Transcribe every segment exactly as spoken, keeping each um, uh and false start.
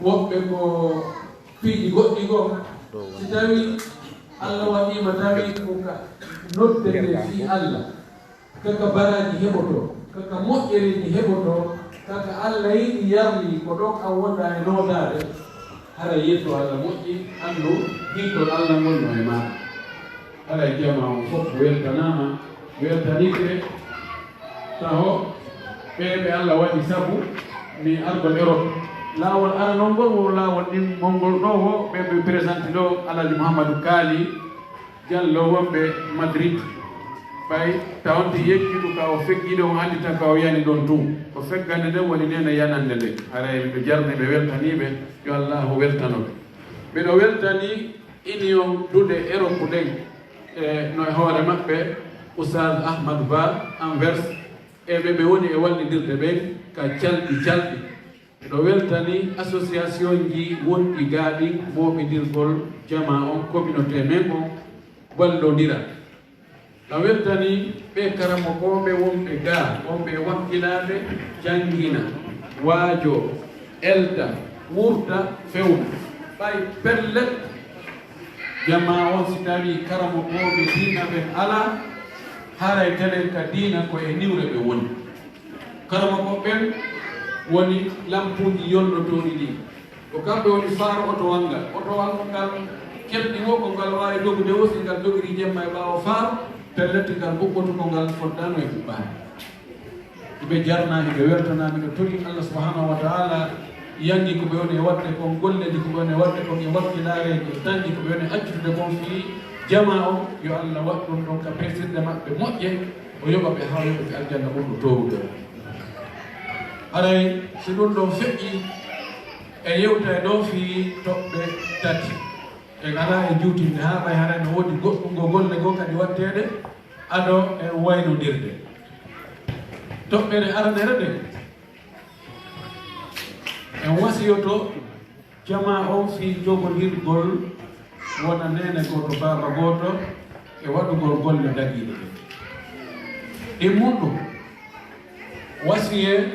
Woɓɓe ko piiji goɗɗi goo, si tawii Allah waɗiima tawii ko ka noddetee fii Allah, kaka baraaji heɓotoo, kaka moƴƴereeji heɓotoo, kaka Allah yiɗi yarli ko ɗon an wonɗaa e nootaade, haray yettu Allah moƴƴi, anndu hittol Allah ngol no e maa. Haray jamaa on fof weltanaama, weltanike. Taho ɓee ɓe Allah waɗi sabu mi argol Europe. Laawol aranol ngol wo laawol ɗin, mongol ɗoo wo ɓe ɓe présenté ɗoo Alhaji Mouhamadou Kaali Diallo wonɓe Madrid. Ɓay tawonte yejjuɗo ka o feggiiɗo, o anndi tan ka o yani ɗon tun. Ko feggande nden woni neene yanande nden. Haray miɗo jarni ɓe, weltanii ɓe, yo Allaahu weltano ɓe. Miɗo weltanii Union duɗe Europe ɗen, e, no e hoore maɓɓe Oustaz Ahmad Ba Anvers, e ɓe ɓe woni e wallindirde ɓen ka calɗi calɗi. Miɗo weltanii association ji wonɗi gaa ɗin mooɓindirgol jamaa on, communauté men on, wallondira. No weltanii ɓee karamokooɓe wonɓe gaa, wonɓe e wakkilaade, janngina, waajoo, elta, wurta, fewna. Ɓay pellet, jamaa on, si tawii karamokooɓe diina ɓen alaa, haray telen ka diina ko e niwre ɓe woni. Karamokooɓe ɓen woni lampuuji yolnotooɗi ɗin. Ko kamɓe woni faaro otowal ngal. Otowal ngal kelɗi wo ko ngal waawi dogude wo, si ngal dogiri jemma e ɓaawo faaro, pellet ngal ɓuɓɓoto ko ngal foddaano e ɓuɓɓaade. Ɓe jarnaa, ɓe weltanaa, miɗo torii Allah subhanahu wa ta'ala yangi ko ɓe woni e waɗde kon, golleeji ko ɓe woni e waɗde kon, e wakkilaareeji, e tanji ko ɓe woni e accude kon fii jamaa on, yo Allah waɗ ɗum ɗon ka peesirɗe maɓɓe moƴƴe, o yoɓa ɓe haa o yoɓa ɓe aljanna ɓurɗo toowude. Haray si ɗum ɗon feƴƴi e yewtere ɗoo fii toɓɓe tati, en alaa e juutinde haa ɓay haray no woodi goɗɗum go golle goo kadi waɗteede ado en waynondirde. Toɓɓere aranere nden, en wasiyoto jamaa on fii jogondirgol wona neene gooto, baaba gooto, e waɗugol golle dagiiɗe ɗen. Ɗimmunɗo, wasiyee,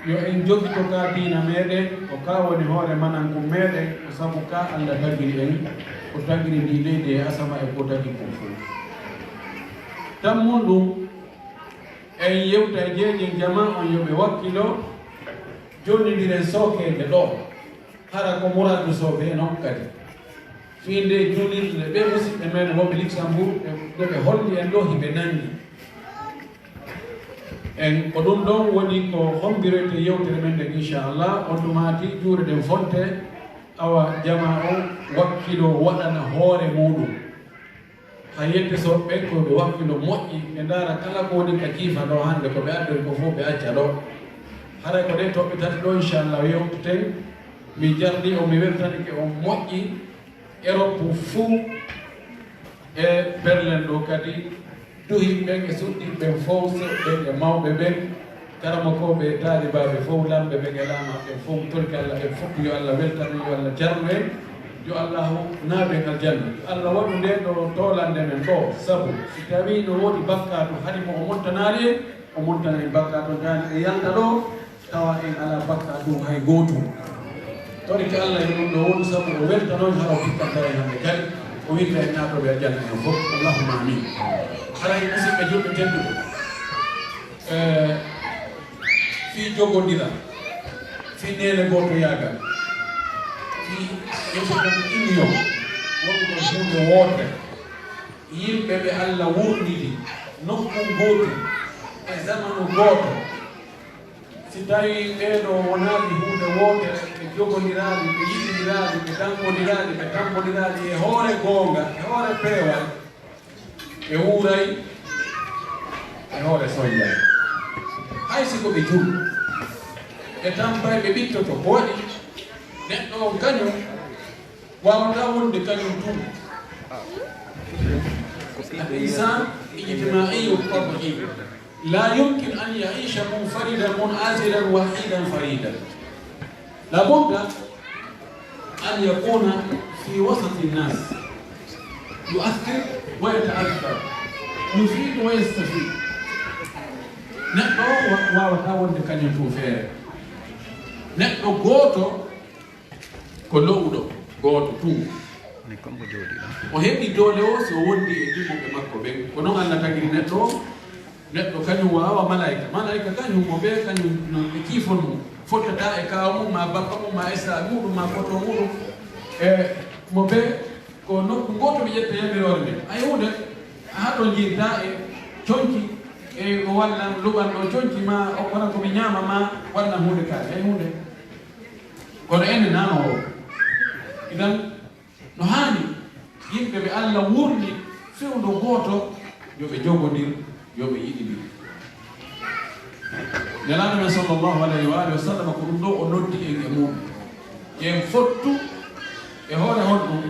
yo en jogito ka diina meɗen, ko ka woni hoore manankum meɗen, ko sabu ka Allah tagiri en, ko tagiri ndi leydi e asama e ko tagi kon fow. Tammunɗum, en yewta e jeejen jamaa on yo ɓe wakkilo, jonnindiren sookeede ɗoo. Hara ko muraadu soobe non kadi. Fii nde juulirde ɓee musiɓɓe men wonɓe Luxembourg, ɓe, ɓe ɓe holli en ɗoo hiɓe nangi. En, ko ɗum ɗon woni ko hombiroyte yewtere men nden, inchallah. On tuma tigi juure ɗen fonte, awa jamaa on wakkilo waɗana hoore muuɗum. Haa yetteso ɓen ko ɓe wakkilo moƴƴi, ɓe ndaara kala ko woni ka jiifa ɗoo hannde, ko ɓe addori ko fow ɓe acca ɗoo. Haray ko ɗen toɓɓe tati ɗoo, inchallah, yewteten. Mi jarni on, mi weltanike on moƴƴi. Europe fuu e Berlin ɗoo kadi, duhiiɓe ɓen e suɗɗiiɓe ɓen fow, sehooɓe ɓen e mawɓe ɓen, karamokooɓe e taalibaaɓe fow, lamɓe ɓen e laamaaɓe ɓen fow, mi torike Allah ɓen fof, yo Allah weltano, yo Allah jarnu en, yo Allahu naaɓu en aljanna. Yo Allah waɗu ndee ɗoo toolannde men ɗoo, sabu si tawii no woodi bakkaatu hari mo o montanaali en, o montana en bakkaatu on, taani e yalta ɗoo, tawa en alaa bakkaatu hay gootum. Torike Allah e ɗum ɗoo wonu, sabu o weltano en, hara o tikkanta en hannde kadi, o winta en naatooɓe aljanna en fof. Allahumma amin. Haray, musiɓɓe julɓe tedduɓe, eh, fii jogondiral, fii neene gootoyaagal, fii union, wonko huunde wootere, yimɓe ɓe Allah wuurnidi nokku gootu e zamanu gooto, si tawii ɓee ɗoo wonaali huunde wootere, ɓe jogondiraali, ɓe yiɗindiraali, ɓe dankodiraali, ɓe tambondiraali e hoore goonga, e hoore peewal, ɓe wuuray e hoore soynde. Hay si ko ɓe julɓe, ɓe tampay, ɓe ɓittoto, ko waɗi neɗɗo on kañum waawataa wonde kañum tun. Al-insan ijtimaiyu tabi'i. La yumkin an yaisha munfaridan, mun'azilan, wahidan, faridan. La budda an yakuna fi wasati nnas. Yu'athir wa yata'athar. Yufid wa yastafid. Neɗɗo o wa-, waawataa wonde kañum tun feere. Neɗɗo gooto Ko lo'uɗo gooto tun. O heɓi doole o si o wondi e yimɓe makko ɓen. Ko non Allah tagiri neɗɗo o. Neɗɗo kañum waawa malaayika. Malaayika kañum mo ɓe kañum no ɓe kiifon mum. Fottataa e kaaw mum, ma bappa mum, ma esa muɗum, ma foto muɗum. E mo ɓe ko nokku gooto ɓe ƴetta yamiroore nden. Hay huunde, haa to njiytaa e conci, e o wallan luɓanɗo conci, ma o kono ko mi ñaama, ma wallan huunde kaari. Hay huunde. Kono enen nano o. Idan, no haani yimɓe ɓe Allah wurni fewndo gooto, yo ɓe jogondir, yo ɓe yiɗindir. Nelaaɗo men sallallahu alayhi wa alihi wa sallam ko ɗum ɗo o noddi en e mum. Yen fottu e hoore honɗum?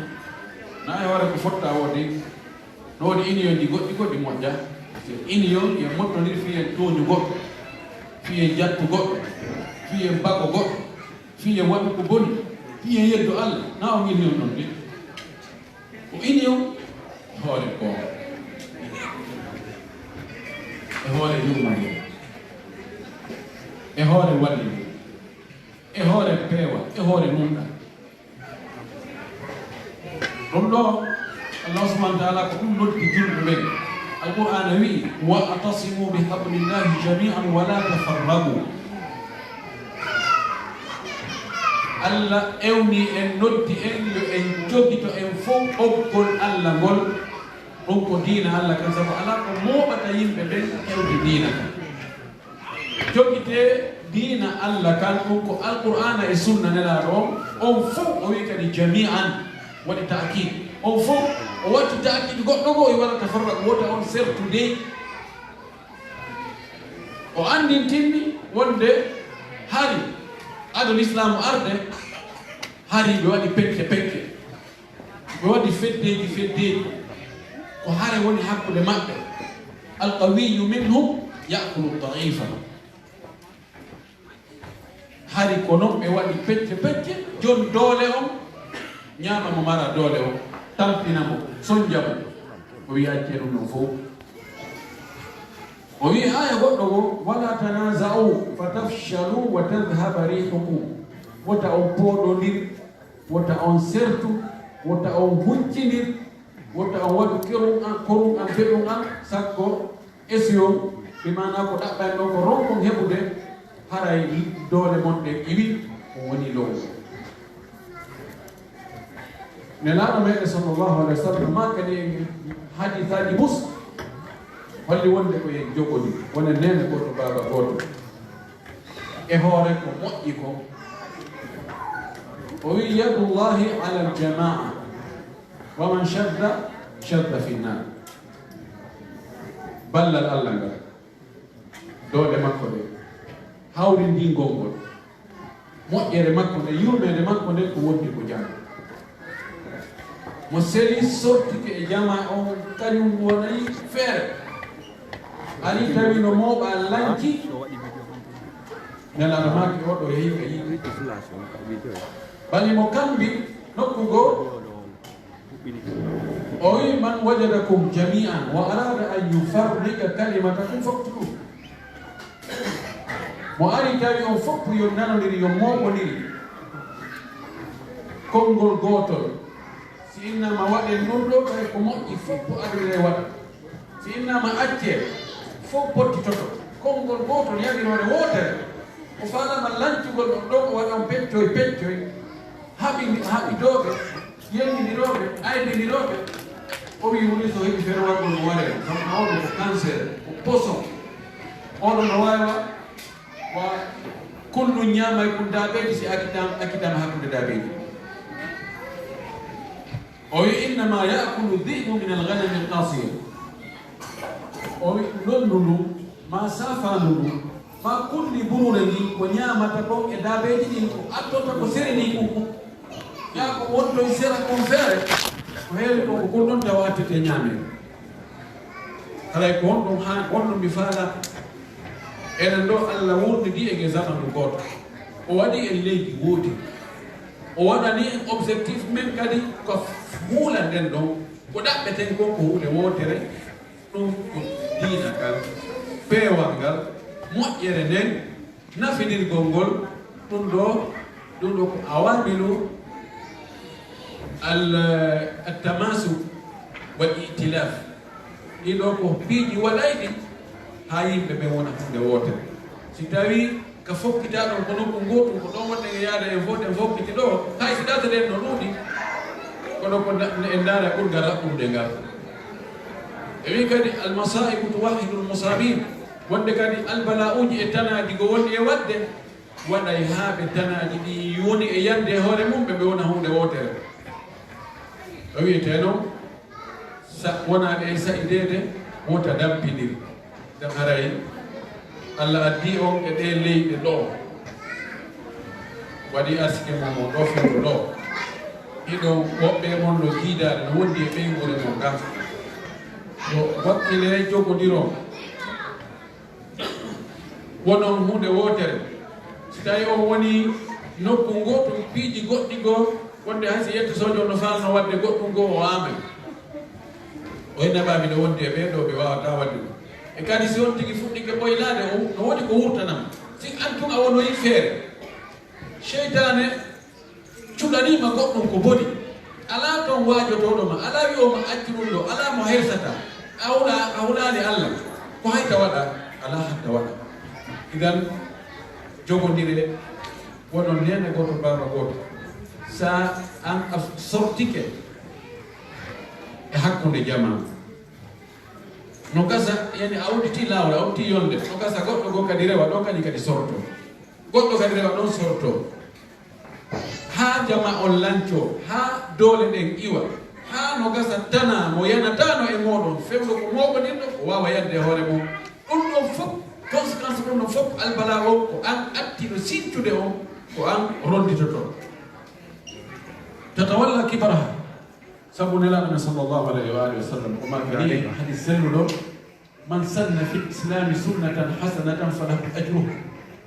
Na e hoore ko fotta o de. No waɗi union ji goɗɗi ko ɗi moƴƴa. Union yen mottondir fii yen tooñu goɗɗo, fii yen jattu goɗɗo, fii yen bago goɗɗo, fii yen waɗu ko boni, fii yen yeddo Allah. Na on union non de. Ko union e hoore goonga, e hoore yurmande, e hoore wallinde, e hoore peewal, e hoore nunɗal. Ɗum ɗo, Allah subhanahu wa ta'ala ko ɗum noddi julɓe ɓen. Alqur'aana wi'i, "Wa'tasimu bihablillahi jami'an wa la tafarraqu." Allah ewni en, noddi en yo en jogito en fof ɓoggol Allah ngol. Ɗum ko diina Allah kan, sabu alaa ko mooɓata yimɓe ɓen hewde diina kan. Jogitee diina Allah kan, ɗum ko Alqur'aana e Sunna Nelaaɗo on, on fof o wi'i kadi jami'an, waɗi ta'kiid. On fof o watti ta'kiid goɗɗo goo, o wi'i wala tafarraqu, wota on sertu dey. O anndintinmi wonde hari ado Lislaamu arde, hari ɓe waɗi pecce pecce, ɓe waɗi feddeeji feddeeji, ko hare woni hakkunde maɓɓe. Alqawiyyu minhum ya'kulu da'ifa. Hari ko non ɓe waɗi pecce pecce, jon doole on ñaama mo mara doole on, tampina mo, sonja mo. O wi'i accee ɗum ɗon fof. O wi'i aaya goɗɗo goo, "Wala tanaza'u fatafshalu wa tadhhaba rihukum." Wota on pooɗondir, wota on sertu, wota on huccindir, wota on waɗu kerum an, korum an, beɗum an, sakko esiyon, bi maanaa ko ɗaɓɓan ɗon ko ronkon heɓude, haray doole mon ɗen iwi, ko woni low. Nelaaɗo meɗen sallallahu alaihi wasallam ma kadi en hadisaaji mus holli wonde ko en jogoni, wonen neene gooto, baaba gooto. E hoore ko moƴƴi ko, o wi'i, "Yadullahi ala al-jamaa, wa man shadda, shadda fi nnar." Ballal Allah ngal, doole makko ɗe, hawrindingol ngol, moƴƴere makko nde, yurmeende makko nde ko wondi ko jam. Mo seli sortike e jamaa on, kañum wonay feere. Ari tawi no mooɓa lanci, Nelaaɗo maaki o ɗo yehi ka yiɗi. Bali mo kambi nokku goo, o wi'i, "Man wajadakum jami'an wa arada an yufarriqa kalimatakum faqtuluhu." Mo ari tawi on fof yo nanondiri, yo mooɓondiri konngol gootol. Si innama waɗen ɗum ɗo, ɓay ko moƴƴi fof ko aduna e waɗa. Si innama accee, fof pottitoto. Konngol gootol, yamiroore wootere. O faalama lancugol ɗum ɗo, o waɗa on peccoy peccoy. Haɓi-, haɓitooɓe, yenngindirooɓe, aybindirooɓe. O wi'i woni so heɓi feere waɗgol mo waree. Sabu ma oɗo ko cancer, ko poison. Oɗo no waawi wa-, wa-, kullu ñaamay kun daabeeji si akitam, akitam hakkunde daabeeji. O wi'i, "Innama ya'kulu dhi'bu min al-ghanami al-qasiya." O wi'i, "Lonndu ndu, ma saafaandu ndu, ma kulli buruure ndi, ko ñaamata kon e daabeeji ɗin, ko attorta ko seri ndi kun, kun. Yaa ko wonto e sera kon feere, ko heewi kon ko kun ɗon tawa attete ñaamee." Haray ko honɗum haa, honɗum mi faala? Enen ɗo Allah wurnidi en e zamanu gooto. O waɗi en leydi woodi. O waɗani en objectif men kadi ko muula nden ɗon. Ko ɗaɓɓeten kon ko huunde wootere, ɗum ko diina kan, peewal ngal, moƴƴere nden, nafinirgol ngol, ɗum ɗo, ɗum ɗo ko awamilu Al-, at-tamasuk wal i'tilaf. Ɗiɗo ko piiji waɗayɗi haa yimɓe ɓe wona huunde wootere. Si tawi ka fokkita ɗon ko nokku ngootu, ko ɗon wonde e yaada en fof, en fokkiti ɗo, hay si ɗaata ɗen no ɗuuɗi, kono ko na-, en ndaara ɓurgal raɓɓude ngal. E wi kadi, al-masaibu tuwahhidul musabin, wonde kadi albala'uuji e tanaaji ko woni e waɗde, waɗay haa ɓe tanaaji ɗi woni e yande e hoore mum, ɓe ɓe wona huunde wootere. O wiyetee noon, sa wonaa ɗe sa'ideede, wota dampinir. Ɗum haray Allah addi on e ɗee leyɗe ɗo, waɗi arsike mon o ɗo fewndo ɗo. Hiɗo woɓɓe mon no jiidaade no wondi e ɓeynguure mon ngan. Yo wakkile jogondiron. Wonon huunde wootere. Si tawi on woni nokku ngootu, piiji goɗɗi goo, wonde hay si yetto soojo no faalno waɗde goɗɗum goo, o aamay. O e naɓaami no wondi e ɓee ɗoo, ɓe waawataa waɗde ɗum. E kadi si on tigi fuɗɗike ɓoylaade, o no woodi ko wurtanam. Si an tun a wonoyi feere, seytaane cuɗaniima goɗɗum ko boni. Alaa toon waajotooɗo ma, alaa wi'oowo ma accu ɗum ɗoo, alaa mo hersata. A hula, a hulaali Allah. Ko hay ta waɗa, alaa hatta waɗa. Idan, jogondire, wonon neene gooto, baaba gooto. Sa an a sortike e hakkunde jamaa. No gasa, yani a udditi laawol, a udditi yolnde. No gasa goɗɗo goo kadi rewa ɗoo, kañum kadi sorto. Goɗɗo kadi rewa ɗoon sorto. Haa jama on lancoo, haa doole ɗen iwa, haa no gasa tanaa mo yanataano e mooɗon, fewndo ko mooɓondirɗo, o waawa yande e hoore mum. Ɗum ɗoon fof, conséquence ɗum ɗoon fof, albala o, ko an atti no sincude on, ko an ronnditotoo. Tatawalla kibraha. Sabu Nelaaɗo men sallallahu alayhi wa alihi wa sallam, o maaki nii e hadis selluɗo, من سن في الإسلام سنة حسنة فله أجرها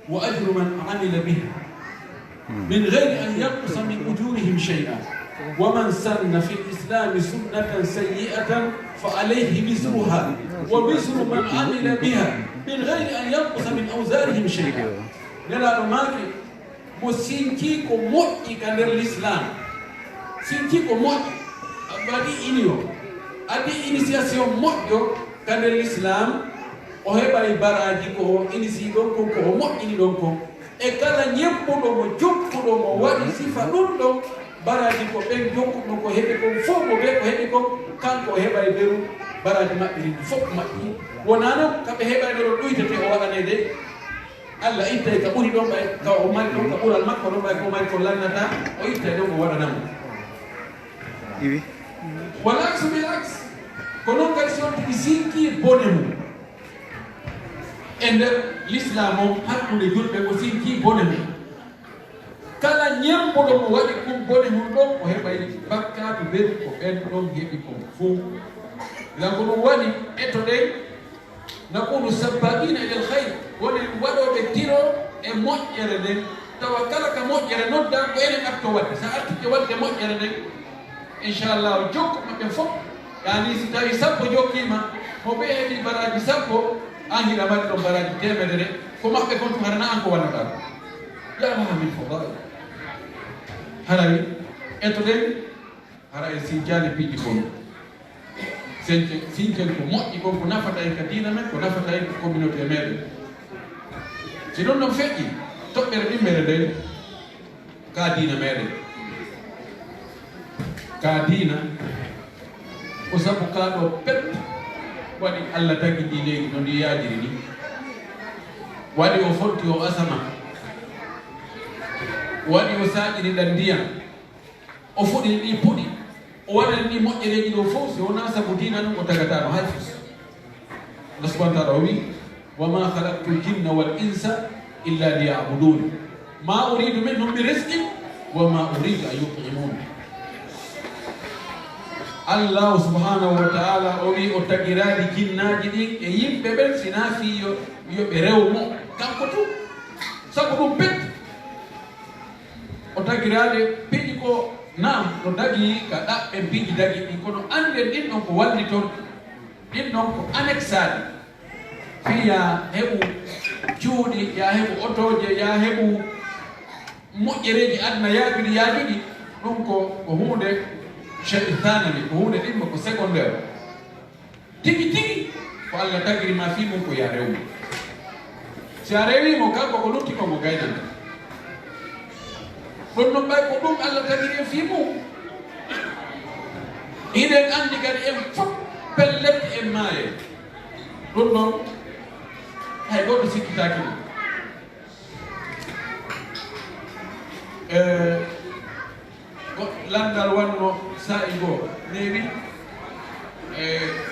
وأجر من عمل بها من غير أن ينقص من أجورهم شيئا، ومن سن في الإسلام سنة سيئة فعليه وزرها ووزر من عمل بها من غير أن ينقص من أوزارهم شيئا. Nelaaɗo maaki, mo sinkii ko moƴƴi ka nder Lislaam, sinkii ko moƴƴi, a waɗi iniyo, addi initiation moƴƴo ka nder Lislaam, o heɓay baraaji ko o inisii ɗon kon, ko o moƴƴini ɗon kon. E kala ñembuɗo mo, jokkuɗo mo, waɗi sifa ɗum ɗon, baraaji ko ɓen jokkuɗo ko heɓi kon fof, mo ɓe ko heɓi kon, kanko o heɓay beru, baraaji maɓɓe ɗin fof moƴƴi. Wonaa non ka ɓe heɓay ɓe ɗon ɗuytete o waɗanee de. Allah ittay ka ɓuri ɗon ɓay, ka o mari ɗon, ka ɓural makko ɗon ɓay, ko mari ko lannata, o ittay ɗon o waɗana mo. Iwi. Wal aksu bil aks. Ko non kadi si on tigi sinkii bone mum. E nder Lislaam o, hakkunde julɓe o sinkii bone mum. Kala ñembuɗo mo waɗi ɗum bone mum ɗon, o heɓay bakkaatu beru ko ɓen ɗon heɓi kon fow. Ngam ko ɗum waɗi, etoɗen, نكون سباقين إلى الخير, wonen waɗooɓe tiro e moƴƴere nden, tawa kala ka moƴƴere noddaa ko enen arto waɗde. Sa artike waɗde moƴƴere nden, inchallah, jokkuɓe ɓen fof, yani si tawi sappo jokkiima, mo ɓe heɓi baraaji sappo, an hiɗa mari ɗon baraaji teemedere, ko maɓɓe kon tun harana an ko wonata. يا لها من فضائل. Haray, etoɗen, hara en sincaani piiji kon. Since-, sincen ko moƴƴi kon, ko nafata en ka diina men, ko nafata en ka communauté meɗen. Si ɗum ɗon feƴƴi, toɓɓere ɗimmere nden, ka diina meɗen. Ka diina, ko sabu ka ɗo pet waɗi Allah tagi ndi leydi no ndi yaajiri ni. Waɗi o fotti o asama. Waɗi o saaƴiri ɗan ndiyam. O fuɗi ɗi puɗi, o waɗani ɗi moƴƴereeji ɗo fof, si wonaa sabu diina ɗum, o tagataano hay fus. Allah subhanahu wa ta'ala o wi, وما خلقت الجن والإنس إلا ليعبدون ما أريد منهم من رزق وما أريد أن يطعمون. Allah subhanahu wa ta'ala o wi o tagiraali jinnaaji ɗin e yimɓe ɓen, sinaa fii yo, yo ɓe rew mo, kanko tun. Sabu ɗum pet. O tagiraade piiji ko, naam, no dagii ka ɗaɓɓen piiji dagiiɗi, kono annden ɗin ɗon ko wallitorɗi, ɗin ɗon ko anneksaaɗi. Fii yaa heɓu cuuɗi, yaa heɓu otooje, yaa heɓu moƴƴereeji aduna yaajuɗi, yaajuɗi, ɗum ko, ko huunde Shay'i thanwi, ko huunde ɗimmo, ko secondaire. Tigi tigi, ko Allah tagiri ma fii mum, ko yo a rew mo. Si a rewii mo, kanko ko lutti ko, mo gaynanta. Ɗum noon, ɓay ko ɗum Allah tagiri en fii mum, hiɗen anndi kadi en fof pellet en maayay. Ɗum noon, hay gooto sikkitaaki ɗum. Eh, Ko lanndal wanno saa'i goo, neewi e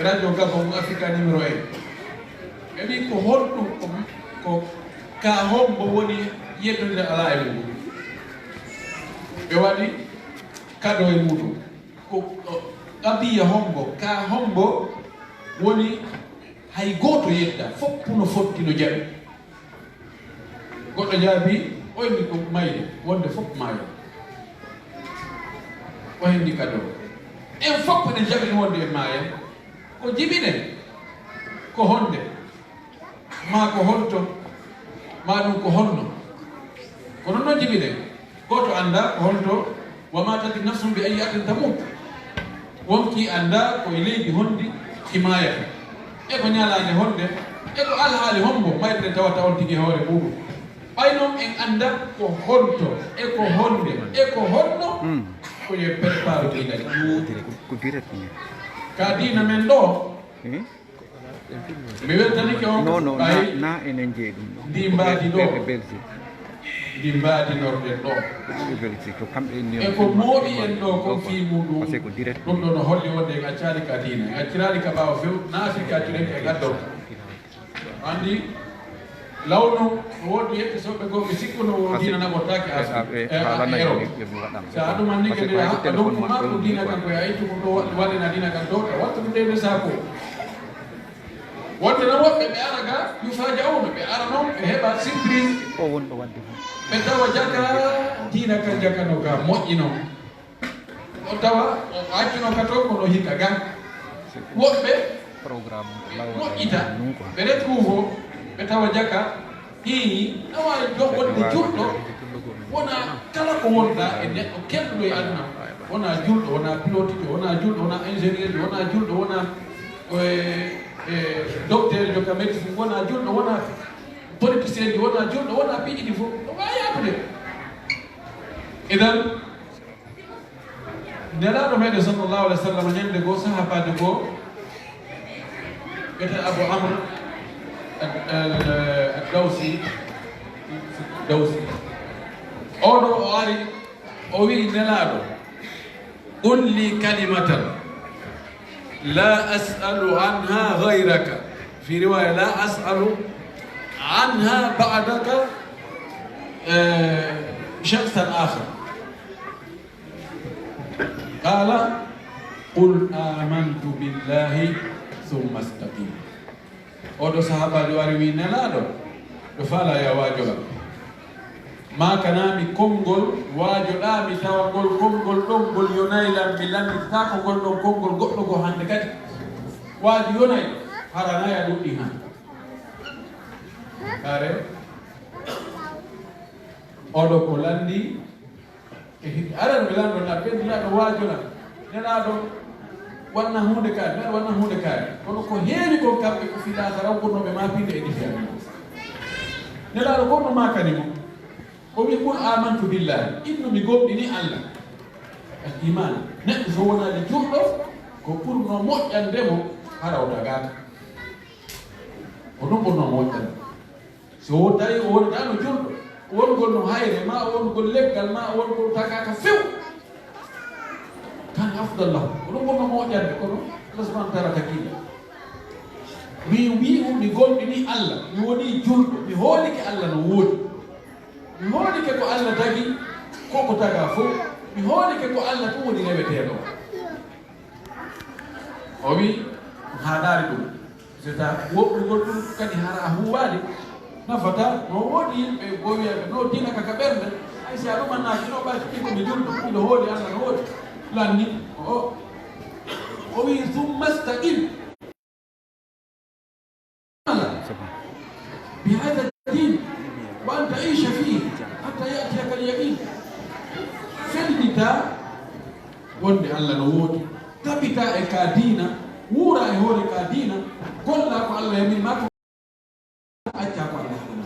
radio Gabon Africa numéro un. Ɓe mbii, ko honɗum, ko, ko ka hombo woni yeddondirde alaa e muɗum? Ɓe waɗi kado e muɗum. Ko, ko qadiya hombo, ka hombo woni hay gooto yedda, fof no fotti no jaɓi. Goɗɗo jaabii, o inni ko mayde, wonde fof maaya. O henndi kado. En fof eɗen jaɓi wonde en maaya. Ko jibinen, ko honde, maa ko honto, maa ɗum ko honno. Ko noon noon jibinen. Gooto anndaa ko honto, wa maa tadri nafsun bi ayyi ardin tamut. Wonkii anndaa ko e leydi honndi ki maayata. E ko ñalaande honde, e ko alhaali hombo mayre tawata on tigi e hoore muɗum. Ɓay noon en anndaa ko honto, e ko honde, e ko honno, ko yo en prépare diina. Ko direct ni. Ka diina men ɗo, mi weltanike on. Non, non, ɓay na, na enen jeyi ɗum ɗo. Ndi mbaadi ɗo. Ɓe, ɓe Belgique. Ndi mbaadinorɗen ɗo. Ɓe Belgique, ko kamɓe ni. E ko mooɓi en ɗo kon fii muɗum. Parce que ko direct. Ɗum ɗo no holli wonde en accaali ka diina, en acciraali ka ɓaawo few, na Afrique accirɗen e gaddorto. Anndi, lawno, no woodi yettisooɓe goo ɓe sikkuno wo diina naɓortaake Afrique. E, e, haalana Europe. Sa a ɗuman ni kadi, a, a ɗon ko maako diina kan ko a ittu ko ɗo waɗ-, waɗana diina kan ɗo, a wattu ɗum ɗe nde saako. Wonde noon woɓɓe ɓe ara ga, yufaja'una, ɓe ara noon, ɓe heɓa surprise. O wonɗo waɗde fof. Ɓe tawa jaka, diina kan jakano ga, moƴƴi noon. O tawa, o accuno ka toon, kono hikka ga. Woɓɓe programme moƴƴita, ɓe retrouve o, ɓe tawa jaka, Ii, awa, jo-, wonde julɗo, wona kala ko wonda e neɗɗo kelɗuɗo e aduna. Wona julɗo, wona pilote jo, wona julɗo, wona ingénieur jo, wona julɗo, wona, e, e, docteur jo ka médecine, wona julɗo, wona politicien jo, wona julɗo, wona piiji ɗi fof. Ɗum waawi yaadude. Idan, Nelaaɗo meɗen sallallahu alaihi wasallam, ñande goo, sahaabaajo goo, wiyetee Abu Amr ad-, al-, ad-Dawsi, Dawsi. Oɗo o ari, o wi'i Nelaaɗo, "Qul li kalimatan la as'alu anha ghayraka." Fi riwaya, "La as'alu anha ba'daka, eh, shakhsan akhar." Qaala, "Qul aamantu billahi thumma istaqim." Oɗo sahaabaajo ari wi'i, "Nelaaɗo, ɗo faalaa ya waajo lam. Maakanaa mi konngol, waajoɗaa mi tawa ngol konngol ɗon, ngol yonay lam, mi lannditaako ngol ɗon konngol goɗɗo goo hannde kadi. Waaju yonay, hara na ya ɗuɗɗi han." Kare, oɗo ko lanndi, E hikka, aran mi lanndo na, ɓe njiya no waajo na. Nelaaɗo wanna huunde kaari, mbeɗa wanna huunde kaari. Kono ko heewi kon kamɓe ko fii laakara, wonnooɓe maa piinde e gite am. Nelaaɗo kon no maakani mo. O wi'i, "Qul aamantu billahi." Innu mi gomɗini Allah. Al iman. Neɗɗo so wonaali julɗo, ko ɓurnoo moƴƴande mo, hara o tagaaka. Ko ɗum ɓurnoo moƴƴande. So tawi o wontaano julɗo, wongol no hayre, ma o wongol leggal, ma o wongol tagaaka few, kan afdal lahu. Ko ɗum wonno moƴƴande, kono Allah subhanahu wa taala tagi ɗum. Mi wi'u, mi gomɗini Allah, mi woni julɗo, mi hoolike Allah no woodi. Mi hoolike ko Allah tagi, ko ko tagaa fof. Mi hoolike ko Allah tun woni reweteeɗo. O wi'i, ɗum haɗaali ɗum. C'est ça, woɗɗugol ɗum kadi hara a huuwaade, nafataa. No woodi yimɓe goo wi'ayɓe, no diina ka ka ɓernde, hay si a ɗumannaaki no ɓay so ko mi julɗo, miɗo hooli Allah no woodi. Lanni, o, o wi'i, "Summa staqim." C'est bon. Bi hada din, wa an taisha fihi, hatta ya'tiyaka al yaqin. Fenditaa, Wonde Allah no woodi. Tabita e ka diina, wuura e hoore ka diina, golla ko Allah yamiri ma ko, acca ko Allah haɗani.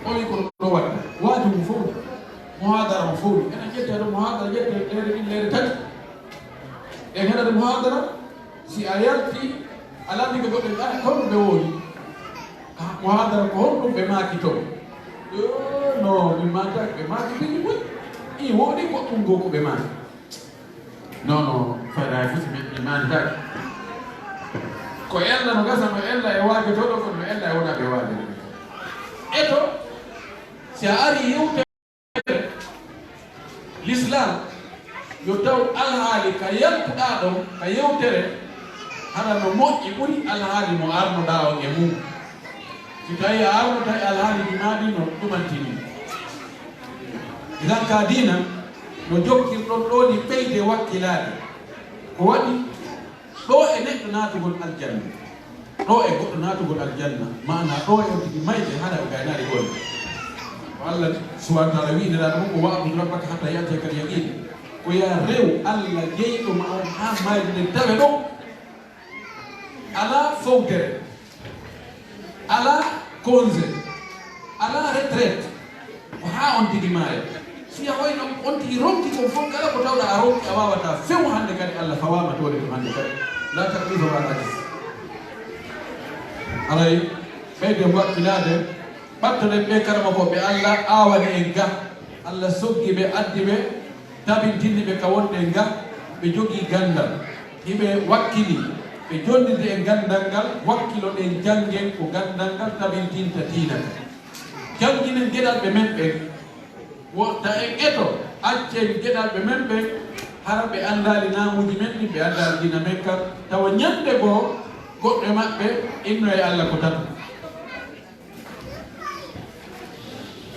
O wi ko ɗo watta. Waaju mum fof, muhadara on fof. Enen ƴetta ɗo muhadara, ƴetta leere ɗiɗi, leere tati. En heɗata muhadara, si a yalti, a lamndike goɗɗo, "Ah, kono ɓe woni?" Ah, muhadara ko honɗum ɓe maaki toon? Yo, no, min maata, ɓe maaki bini moƴƴi. I woni goɗɗum goo ko ɓe maaki. Non, non, fayda e fusi mi, mi maanditaake. Ko ella no gasa, no ella e waajotooɗo, kono no ella e wonaaɓe waajotooɓe. Eto, si a ari yewtere L'islam, yo taw alhaali ka yaltuɗaa ɗon, ka yewtere, hara no moƴƴi ɓuri alhaali mo arnoɗaa on e mum. Si tawi a arnoto e alhaali ɗi maa ɗin no ɗumantini. Idan ka diina, no jokkirɗon ɗoo ni ɓeyde wakkilaade. Ko waɗi ɗoo e neɗɗo naatugol aljanna. Ɗoo e goɗɗo naatugol aljanna. Maanaa ɗoo e on tigi mayde hara o gaynaali golle. Ko Allah subhanahu wa ta'ala wi'i Nelaaɗo mum, "Wa'budu rabbaka hatta ya'tiyakal yaqin." Ko yaa rew Allah jeyɗo ma on haa mayde nden tawe ɗon. Alaa fowtere, alaa congé, alaa retraite, ko haa on tigi maaya. Si yahoyno on tigi ronki kon fof, kala ko tawɗa a ronki, a waawataa few hannde kadi, Allah fawaama toon e ɗum hannde kadi. La taklifa ma al ajiz. Haray, ɓeyden wakkilaade, ɓattoɗen ɓee karamokooɓe Allah aawani en ga. Allah soggi ɓe, addi ɓe, tabintinni ɓe ka wonde ga, ɓe jogii ganndal. Hiɓe wakkili, ɓe jonndidi e ganndal ngal, wakkiloɗen, janngen ko ganndal ngal tabintinta diina ka. Jannginen geɗalɓe men ɓen. Wota en eto, accen geɗalɓe men ɓen, hara ɓe anndaali naamuuji men ɗin, ɓe anndaali diina men kan. Tawa ñannde goo, goɗɗo e maɓɓe inno e Allah ko tato.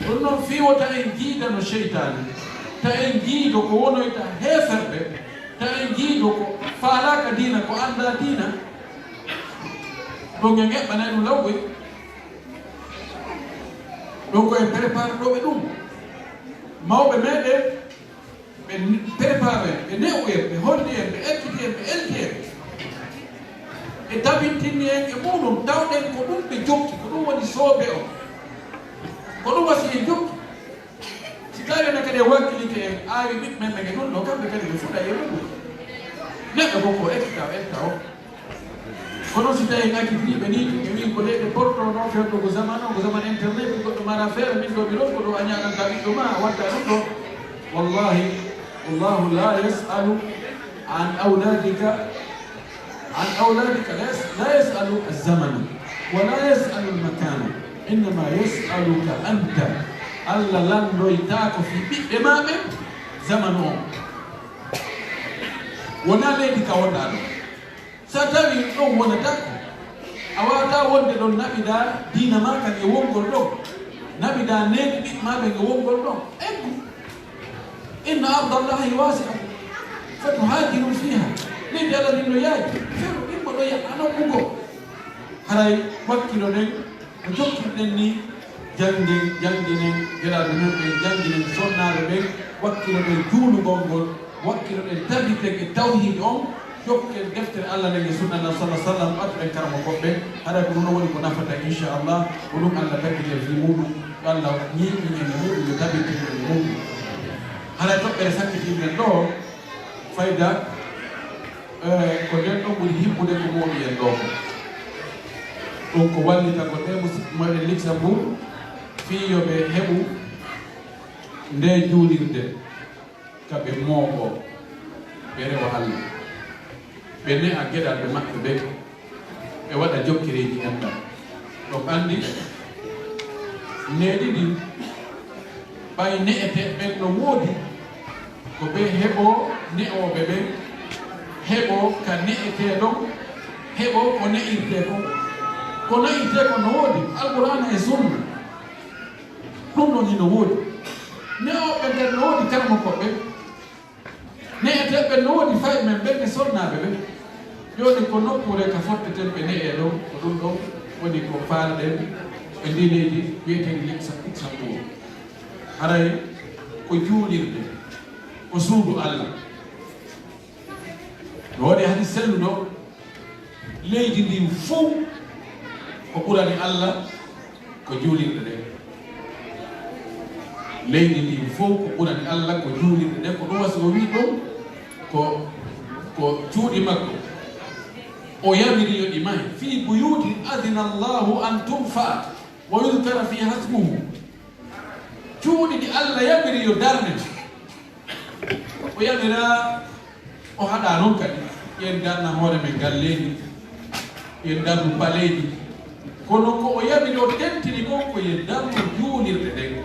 Ɗum noon, fii wota en njiidano seytaane, ta en njiido ko wonoyta heeferɓe, ta en njiido ko faalaaka diina, ko anndaa diina. Ɗum en eɓɓanay ɗum lawɓe. Ɗum ko en préparé ɗo ɓe ɗum. Mawɓe meɗen, ɓe préparé en, ɓe ne'u en, ɓe holli en, ɓe ekkiti en, ɓe elti en. Ɓe tabintinni en e muɗum, tawɗen ko ɗum ɓe jokki, ko ɗum woni soobe o. Ko ɗum wasi en jokki. Si tawi on kadi e wakkilike en aawi ɓiɓɓe men ɓe ɗum ɗo, kamɓe kadi ɓe fuɗa e muɗum. Neɗɗo ko ko ekkita o etta o. Kono si tawi en accitiri ɓe ni, ɓe wi ko leyɗe porto no, fewndo ko zaman o, ko zaman internet, goɗɗo mara feere, min ɗo mi ɗon, ko ɗo a ñaaganta ɓiɗɗo ma, a watta ɗum ɗo. Wallahi, Allahu la yas'alu an awladika, an awladika la yas-, la yas'alu az-zamana, wa la yas'alu al-makana, innama yas'aluka anta. Allah landoytaako fii ɓiɓɓe ma ɓen zamanu on. Wonaa leydi ka wonɗaa ɗon. So a tawii ɗon wonata ko, a waawataa wonde ɗon, naɓidaa diina maa kan e wongol ɗon, naɓidaa neene ɓiɓɓe maa ɓen e wongol ɗon. Eggu. Inna ardallahi wasi'atun, fatuhajiru fiha. Leydi Allah ndin no yaaji. Fewndo ɗimmo ɗo yaha nokku goo. Haray wakkilo ɗen. Ko jokkirɗen ni, janngen, jannginen geɗalɓe men ɓen, jannginen sonnaaɓe ɓen, wakkiloɗen juulugol ngol, wakkiloɗen tabiten e tawhiid on, jokken deftere Allah nden e sunna Nabi sallallahu alaihi wasallam, ɓattuɗen karamokooɓe ɓen. Haray ko ɗum woni ko nafata, inchallah, ko ɗum Allah tabbiten fii muɗum, yo Allah ñiiɓin en e muɗum, yo tabitin en e muɗum. Haray toɓɓere sakkitinɗen ɗo, fayda, eh, ko nden ɗon ɓuri himmude ko mooɓi en ɗoo ko. Ɗum ko wallitagol ɓe musidɓe meɗen Luxembourg fii yo ɓe heɓu nde juulirde ka ɓe mooɓo, ɓe rewa Allah, ɓe ne'a geɗalɓe maɓɓe ɓe. Ɓe waɗa jokkereeji enɗam. Ɗo anndi neeɗi ɗin, ɓay ne'eteeɓe ɓen no woodi, ko ɓe heɓoo ne'ooɓe ɓen, heɓoo ka ne'etee ɗon, heɓoo ko ne'irtee kon. Ko ne'irtee kon no woodi, Alqur'aana e Sunna. Ɗum ɗon hino woodi. Ne'ooɓe ɓen no woodi, karamokooɓe ɓen. Ne'eteeɓe no woodi, fay men ɓen e sonnaaɓe ɓen. Jooni ko nokkuure ka fotteten ɓe ne'ee ɗon, ko ɗum ɗon woni ko faalɗen e ndii leydi wi'eteendi Luxembourg. Haray ko juulirde. Ko suudu Allah. No waɗi hadis selluɗo, leydi ndin fow ko ɓurani Allah ko juulirɗe ɗen. Leydi ndin fow ko ɓurani Allah ko juulirɗe ɗen. Ko ɗum wasi o wii ɗum ko, ko cuuɗi makko. O yamiri yo ɗi mahe. Fii buyuutin adina Allahu an turfa wa yudkara fiha ismuhu. Cuuɗi ɗi Allah yamiri yo darne. O yamiraa, o haɗaa noon kadi, yen darna hoore men galleeji, yen darnu paleeji. Kono ko o yamiri, o tentini kon ko yen darnu juulirɗe ɗen.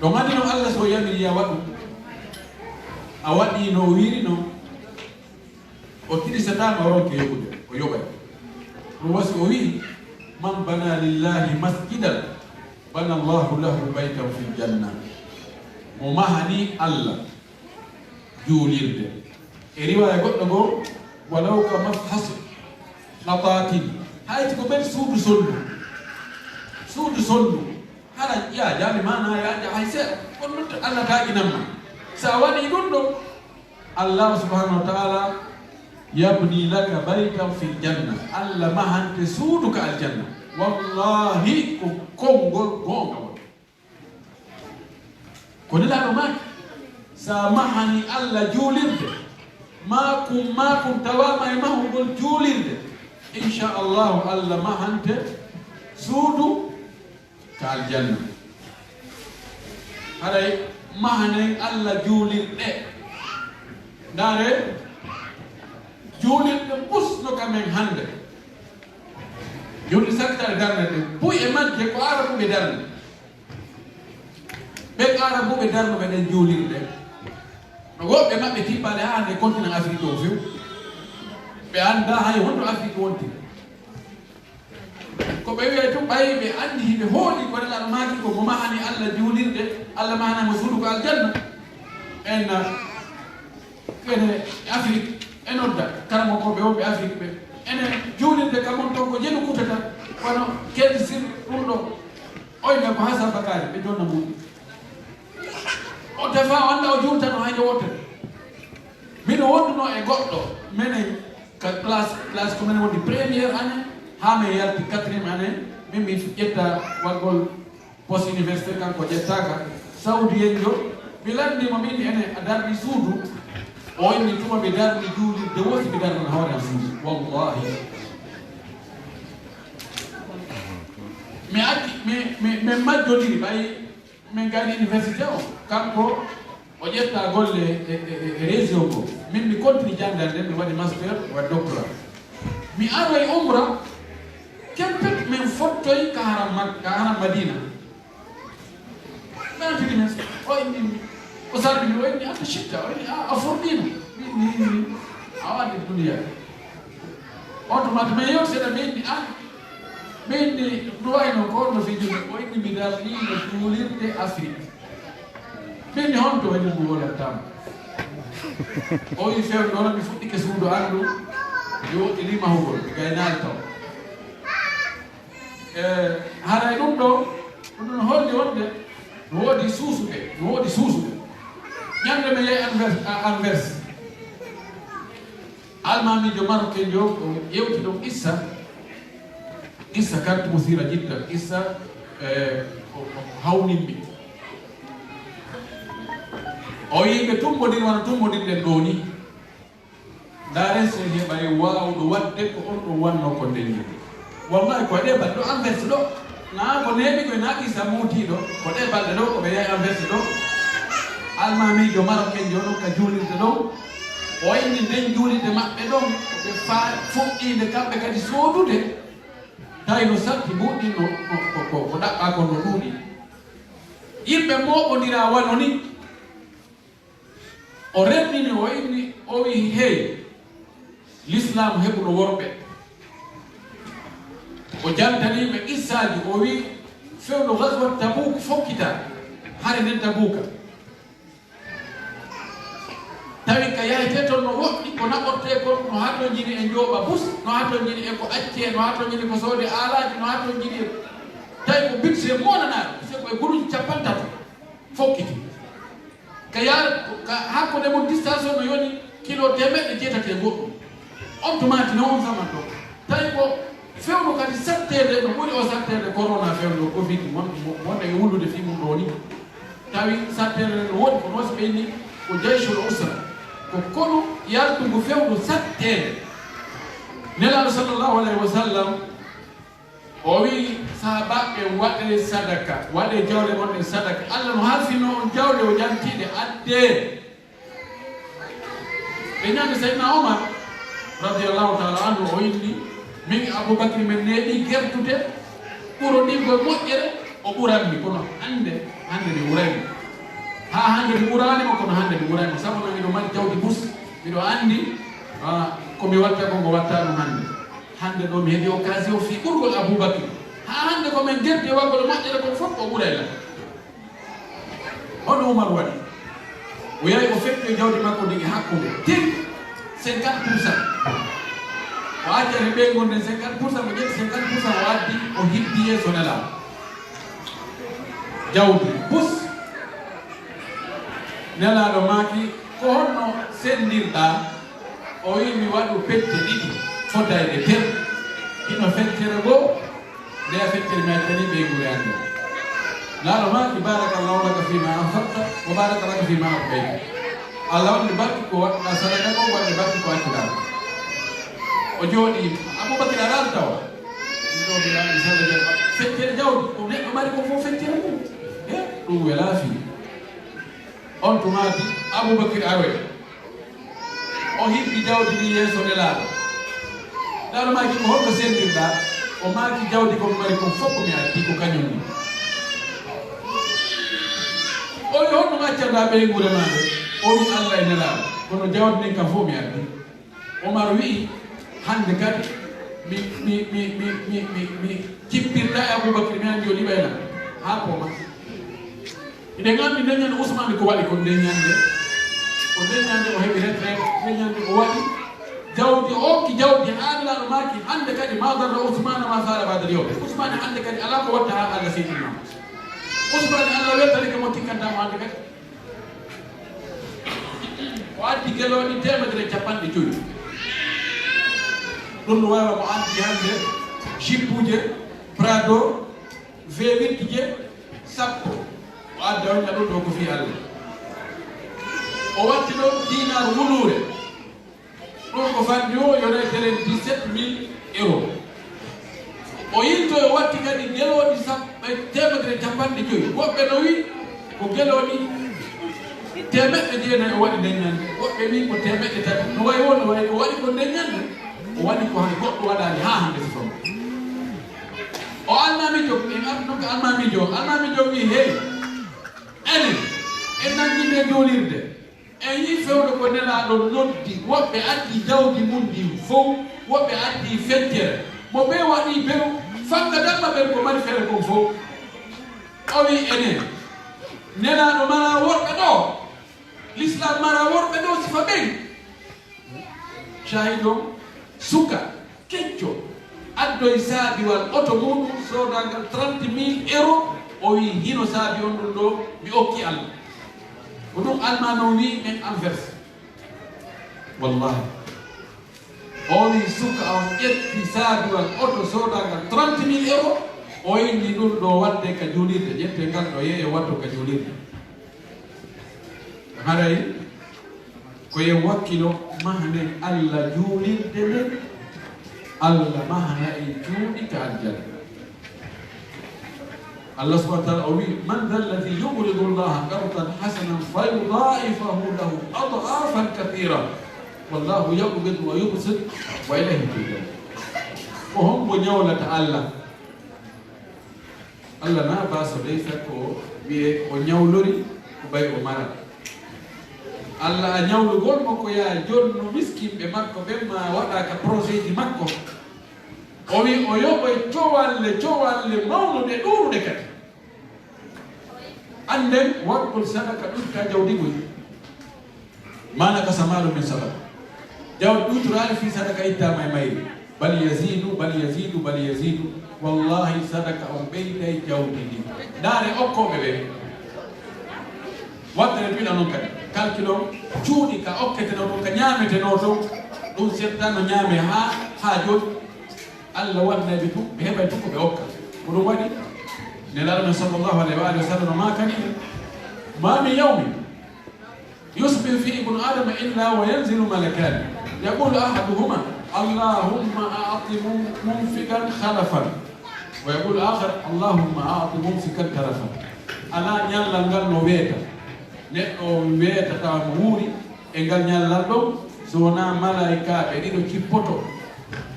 Ɗon anndi no Allah so yamiri ya waɗu, a waɗii no o wiiri non, o tiɗisataama o ronke yoɓude, o yoɓay. Ɗum wasi o wi'i, "Man bana lillahi masjidan, bana Allahu lahu baytan fil janna." Mo mahani Allah juulirde. E riwaaya goɗɗo goo, "Walaw ka mafhasi qatatin." Hayti ko ɓen suudu sondu. Suudu sondu. Hara ƴiya jaami maana yaaja hay seeɗa. Kono non Allah taaginamma. Sa waɗi ɗum ɗo, Allah subhanahu wa ta'ala yabni laka baytan fil janna. Allah mahante suudu ka aljanna. Wallahi ko konngol goonga won. Ko Nelaaɗo maaki, sa mahani Allah juulirde, ma kum, ma kum tawaama e mahugol juulirde, insha Allahu Allah mahante suudu ka aljanna. Haray mahanen Allah juulirɗe. Ndaare, juulirɗe mbusno ka men hannde. Jooni sakkitaare darnde ɗe, buy e majje ko Aarabuɓe darni. Ɓen Aarabuɓe darnuɓe ɗen juulirɗe, no woɓɓe maɓɓe tippaade haa hannde continent Afrique o few. Ɓe anndaa hay honto Afrique wontiri. Ko ɓe wi'ay tun, ɓay ɓe anndi, hiɓe hooli ko Nelaaɗo maaki ko, mo mahani Allah juulirde, Allah mahana mo suudu ko aljanna. En, ene Afrique, e nodda karamokooɓe wonɓe Afrique ɓe. Ene juulirde ka mon ton ko jelu kutata, wano Kendy Sir ɗum ɗo. Oy, mais ko Hasan Bakari ɓe jonna mum. O tefa, o annda o juultano hay nde wootere. Miɗo wonduno e goɗɗo, menen ka classe, classe ko menen wondi première année, haa min yalti quatrième année, min mi ƴetta waɗgol post université, kanko ƴettaaka, Saudi en jo, mi lanndi mo, min ene a darni suudu, o inni tuma mi darni juulirde woti, mi darnan hoore am suudu. Wallahi. Mi acci, mi, mi, min majjodiri ɓay Min gayni université o, kanko o ƴetta golle e, e, e, e région ko. Min mi continue janngal nden, mi waɗi master, mi waɗi doctorat. Mi aroy umra, kempet min fottoy ka haram Mak-, ka haram Madina. Naatiri men, o inni mi, o salmini, o inni, "Anta shitta?" O inni, "A, a furɗiino." Mi inni, "Inni, a waɗi duniya." On tuma to min yewti seeɗa, mi inni, "A, mi inni, ɗum wayno ko on no fijirde?" O inni, "Mi darniino juulirde Afrik." Mi inni, "Honto?" O inni, "Ndu wolattaama." O wi, "Few noon, mi fuɗɗike suudu anndu, mi woɗɗini mahugol, mi gaynaali taw." E, haray ɗum ɗo, ɗum ɗon holli wonde no woodi suusuɓe, no woodi suusuɓe. Ñande mi yehi Anvers, a, Anvers. Almaamiijo Maroc en jo, o ƴeewti ɗon qissa, qissa kartu mo siira jidda, qissa, e, ko, ko hawnimmi. O yii ɓe tummbondiri wano tummbodirɗen ɗoo ni. Ndaare so heɓay waawɗo waɗde ko on ɗon wannoo ko ndenni. Wallahi ko e ɗee balɗe ɗo Anvers ɗo. Naa ko neeɓi koy naa qissa mootiiɗo. Ko ɗee balɗe ɗo ko ɓe yahi Anvers ɗo. Almaamiijo Maroc en jo ɗon ka juulirde ɗon. O inni nden juulirde maɓɓe ɗon. Ko ɓe fa-, fuɗɗiinde kamɓe kadi soodude. Tawi no satti mbuuɗi no, no, ko, ko, ko ɗaɓɓaa kon no ɗuuɗi. Yimɓe mooɓondiraa wano ni. O rennini, o inni, o wi'i, "Hey, Lislaamu heɓuno worɓe." O jantanii ɓe qissaaji, o wi'i, "Fewndo Gazwat Tabuk fokkita, hare nden Tabuka. Tawi ka yahete ton no woɗɗi, ko naɓortee kon, no hatonjini e njooɓa bus, no hatonjini e ko accee, no hatonjini ko soode aalaaji, no hatonjini e, tawi ko budget moonanaaɗo, c'est ko e guluuji cappantato fokkiti." Ka yaar, ka hakkunde mum distance o no yoni kilo teemeɗɗe jeetati e goɗɗum. On tumaati no on zaman ɗo. Tawi ko fewndo kadi satteede no ɓuri o satteede corona fewndo covid won-, wonde e wullude fii mum ɗo ni. Tawi satteede no woodi ko noosi ɓeyni ko jayshul usra. Ko konu yaltungu fewndo satteede. Nelaaɗo sallallahu alayhi wa sallam o wi'i sahaabaaɓe, "Waɗee sadaka, waɗee jawle mon ɗen sadaka." Allah no halfinoo on jawle o jantiiɗe addee. E ñande Seydina Omar, radiyallahu ta'ala anhu, o inni, "Min e Abubakri men neeɓi gertude ɓuroɗingol moƴƴere, o ɓuranmi, kono hannde, hannde mi ɓuraymo. Haa hannde mi ɓuraali mo, kono hannde mi ɓuray mo. Sabu no miɗo mari jawdi bus, miɗo anndi, ah, ko mi watta ko, mo watta ɗum hannde." Hannde ɗo mi heɓi occasion fii ɓurgol Abubakri. Haa hannde ko men gerti e waɗgol moƴƴere kon fof o ɓuray lan. Hono Umar waɗi? O yahi o feƴƴi jawdi makko ndin e hakkunde. Tin cinquante pour cent. O accani ɓeyngu nden cinquante pour cent, o ƴetti cinquante pour cent o addi o hibbi yeeso Nelaaɗo. Jawdi bus. Nelaaɗo maaki, "Ko honno senndirɗaa?" O wi'i, "Mi waɗu pette ɗiɗi, fodayɗe ter. Hino feccere goo, nde a feccere mi accani ɓeynguure an nden." Nelaaɗo maaki, "Baarakallahu laka fiima anfaqta, wa baaraka laka fiima abqayta." Allah waɗi barke ko waɗɗaa sadaka ko, waɗi barke ko accuɗaa. O jooɗii, Abubakar araali tawa. Ɗum ɗo mi waɗi sadaka. Feccere jawdi, ko neɗɗo mari ko fof feccere mum. He, ɗum welaa fii. On tumaati, Abubakar aroyi. O hibbi jawdi ndi yeeso Nelaaɗo. Nelaaɗo maaki, "Ko honno senndirɗaa?" O maaki, "Jawdi ko mi mari kon fof ko mi addi ko kañum ni." O wi'i, "Honno accanɗaa ɓeynguure maa nde?" O wi'i, "Allah e Nelaaɗo, kono jawdi ndin kam fof mi addi." Omar wi'i, "Hannde kadi mi, mi, mi, mi, mi, mi, mi jippirta e Abubakar, mi anndi o liɓay lan." Haa ko ma. Miɗen anndi nden ñande Usmaani ko waɗi kon nden ñande. Ko nden ñande o heɓi retraite, nden ñande o waɗi jawdi, o okki jawdi haa Nelaaɗo maaki, "Hannde kadi ma darra Usmaana ma faala ba'dal yawm." Usmaani hannde kadi alaa ko watta haa Allah seytinii mo. Usmaani Allah weltanike mo tikkanta mo hannde kadi. O addi gelooɗi teemedere e capanɗe jowi. Ɗum no waawa mo addi hannde jippuuje, Prado, V huit je sappo. O adda on ɗum ɗo ko fii Allah. O watti ɗo dinar wuluure. Ɗum ko fanndi o yonete ren dix-sept mille euros. O yilto o watti kadi gelooɗi sappo, teemedere capanɗe jowi. Woɓɓe no wi ko gelooɗi teemeɗɗe jeenayi o waɗi nden ñande. Woɓɓe wi ko teemeɗɗe tati. No wayi woo, no wayi o waɗi ko nden ñande. O waɗi ko hay goɗɗo waɗaali haa hannde si fawii. O almaamiijo, en arti ɗum ko almaamiijo. Almaamiijo wi, "Hey, enen, en nanngii nde juulirde. En yii fewndo ko Nelaaɗo noddi, woɓɓe addi jawdi mum ndin fow, woɓɓe addi feccere. Mo bee waɗi beru, fanga damma ɓen ko mari feere kon fow." O wi, "Enen, Nelaaɗo maraa worɓe ɗo, Lislaam maraa worɓe ɗo sifa ɓen." Caahiɗo, suka kecco, addoyi saabiwal oto muuɗum soodangal trente mille euros, o wi, "Hino saabi on ɗum ɗo, mi okki Allah." Ko ɗum almaami on wi, men Anvers. Wallahi. O wi, suka on ƴetti saabiwal oto soodangal trente mille euros, o inni ɗum ɗo wadde ka juulirde, ƴette ngal ɗo yeeye waddo ka juulirde. Haray ko en wakkilo mahnen Allah juulirde nden, Allah mahana en cuuɗi ka aljanna. Allah subhanahu wa ta'ala o wi, "Man dha alladhi yuqridu Allaha qardan hasanan fayudha'ifahu lahu ad'afan kathira, wallahu yaqbidu wa yubsitu wa ilayhi turja'un." Ko hombo ñawlata Allah? Allah na baaso dey, sakko o wi'e o ñawlori ko ɓay o mara. Allah a ñawlugol mo ko yaa jonnu miskinɓe makko ɓen ma waɗa ka projet ji makko. O wi o yoɓoy cowalle, cowalle mawnuɗe ɗuuɗuɗe kadi. Annden waɗgol sadaka ɗuɗta jawdi goy. Ma nakasa malun min sadaka. Jawdi ɗuutoraali fii sadaka ittaama e mayri. Bal yazidu, bal yazidu, bal yazidu. Wallahi, sadaka on ɓeyday jawdi ndi. Ndaare okkooɓe ɓe. Waɗtere duɗa noon kadi, kalki ɗon cuuɗi ka okketenoo ɗum, ka ñaametenoo ɗum, ɗum settano ñaame haa, haa jooni. Allah waɗnay ɓe tun, ɓe heɓay tun ko ɓe okka. Ko ɗum waɗi, Nelaaɗo men sallallahu alayhi wa alihi wa sallam maakani, ما من يوم يصبح فيه ابن آدم إلا وينزل ملكان، يقول أحدهما: اللهم أعط منفقا خلفا، ويقول الآخر: اللهم أعط ممسكا تلفا. Alaa ñallal ngal no weeta neɗɗo, o weeta tawa mo wuuri e ngal ñallal ɗon, so wonaa malaykaaɓe ɗiɗo cippoto.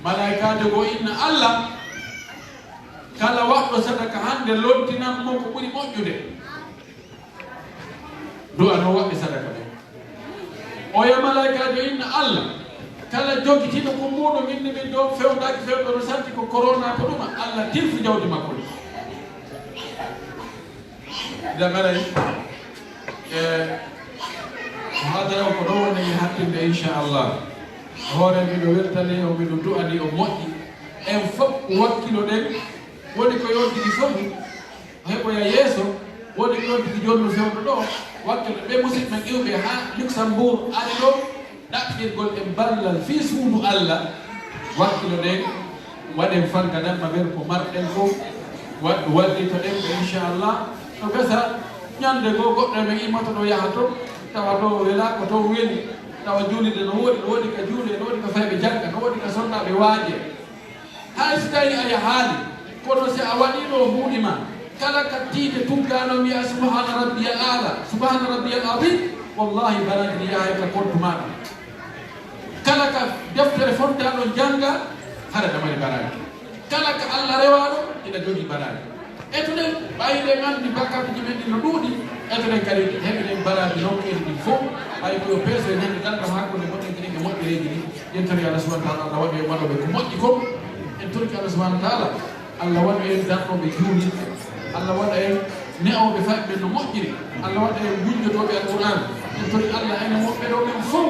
Malaykaajo goo inna Allah, kala waɗɗo sadaka hannde lottinan mo ko ɓuri moƴƴude. Du'a no waɗi sadaka ɓe. Oya malaykaajo inna Allah, kala jogitiiɗo ko muuɗum inni min ɗo fewndaaki fewndo no santi ko corona ko ɗuma, Allah tilfu jawdi makko ndi. Jamaray, e, muhadara o ko ɗo woni mi hattinde, inchallah. Hoore miɗo weltani o, miɗo du'ani o moƴƴi. En fof wakkilo ɗen, woni ko yontigi fof. Heɓoya yeeso, woni ɗon tigi jonno fewndo ɗo, wakkilo ɓe musidɓe men iwɓe haa Luxembourg ari ɗo, ɗaɓɓirgol e ballal fii suudu Allah, wakkilo ɗen, waɗen fanka ɗen ma wer ko marɗen ko, wa-, wallito ɗen ɓe, inchallah. No gasa, ñande goo goɗɗo e men immoto ɗo yaha to, tawa ɗo wela ko to weli, tawa juulirde no woodi, no woodi ka juule, no woodi ka fayɓe jannga, no woodi ka sonnaaɓe waaje. Hay si tawi a yahaali, kono si a waɗii ɗo buuɗi ma, kala ka tiinde tuggaano mbiya: "Subhaana rabbiyal aala, subhaana rabbiyal azim," wallahi baraaji ɗi yahay ka kontu maaɗa. Kala ka deftere fontaa ɗo jannga, hara ɗa mari baraaji. Kala ka Allah rewaa ɗo, ina jogii baraaji. Etuɗen, ɓay ɗen anndi bakkaatuuji men ɗin no ɗuuɗi, etuɗen kadi heɓiɗen baraaji nokkeeli ɗin fof, ɓay ko yo peeso e ñande darngal hakkunde moƴƴinki ɗin e moƴƴereeji ɗin. En tori Allah subhanahu wa ta'ala, Allah waɗu en waɗooɓe ko moƴƴi kon. En torki Allah subhanahu wa ta'ala, Allah waɗu en darnooɓe juulirɗe. Allah waɗa en ne'ooɓe fayɓe men no moƴƴiri. Allah waɗa en gunjotooɓe Alqur'aan. En tori Allah enen woɓɓe ɗo men fof,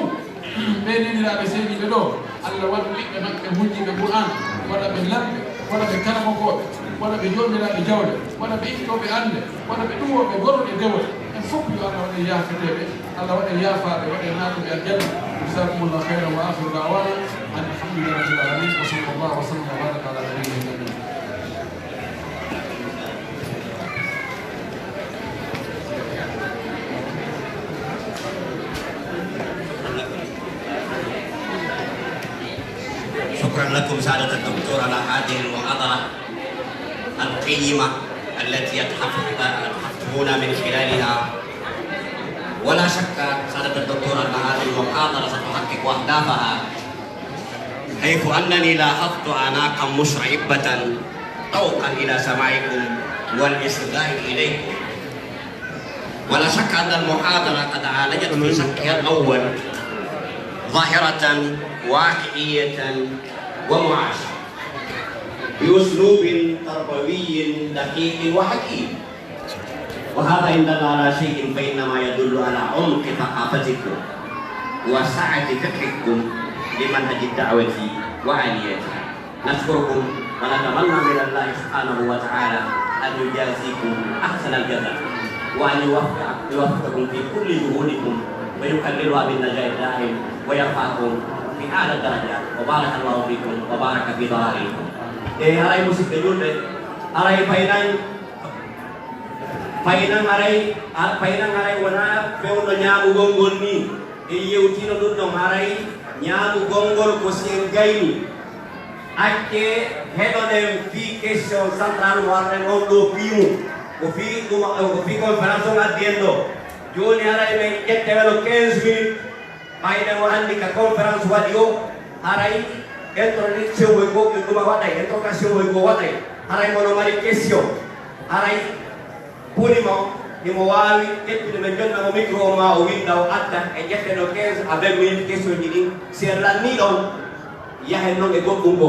ɓe neniraaɓe seeniiɓe ɗo, Allah waɗu ɓiɓɓe maɓɓe hunjiiɓe Qur'aan, waɗa ɓe lamɓe, waɗa ɓe karamokooɓe, waɗa ɓe joomiraaɓe jawle, waɗa ɓe ittooɓe annde, waɗa ɓe ɗuwooɓe gorol e dewol. En fof yo Allah waɗ en yaafeteeɓe, Allah waɗ en yaafaaɓe, waɗ en naatuɓe aljanna. Jazakumullahu khairan wa akhiru da'wana anil hamdulillahi rabbil alamin. Wa sallallahu wa sallam wa baraka ala nabiyyina Muhammad. شكرا لكم سعادة الدكتور على هذه المحاضرة القيمة التي أتحف-، أتحفتمونا من خلالها. ولا شك سعادة الدكتور أن هذه المحاضرة ستحقق أهدافها، حيث أنني لاحظت أعناقا مشرئبة طوقا إلى سماعكم والإصغاء إليكم. ولا شك أن المحاضرة قد عالجت في شقها الأول ظاهرة واقعية ومعاشرة بأسلوب تربوي دقيق وحكيم، وهذا إن دل على شيء فإنما يدل على عمق ثقافتكم وسعة فقهكم لمنهج الدعوة وآليتها. نشكركم ونتمنى من الله سبحانه وتعالى أن يجازيكم أحسن الجزاء، وأن يوفق-، يوفقكم في كل جهودكم، ويكللها بالنجاح الدائم، ويرفعكم في أعلى الدرجات. وبارك الله فيكم وبارك في ضلالكم. E haray musidɓe julɓe, haray faynan, faynan haray, a-, faynan haray wonaa fewndo ñaamugol ngol nii. En yewtiino ɗum ɗon, haray ñaamugol ngol ko si en gayni. Acce heɗoɗen fii question central mo arɗen on ɗoo fii mum. Ko fii ɗum, ko fii conférence on addi en ɗoo. Jooni haray men ƴette welo quinze minutes. Ɓayde o anndi ka conférence waɗi o, haray introduction woy goo, ɗum ɗuma waɗay, interrogation woy goo waɗay. Haray mo no mari question. Haray Poliment, himo waawi ƴettude, men jonna mo micro o, ma o winnda, o adda, e ƴetten o quinze à vingt minutes question ji ɗin. Si en lannii ɗon, yahen non e goɗɗum goo.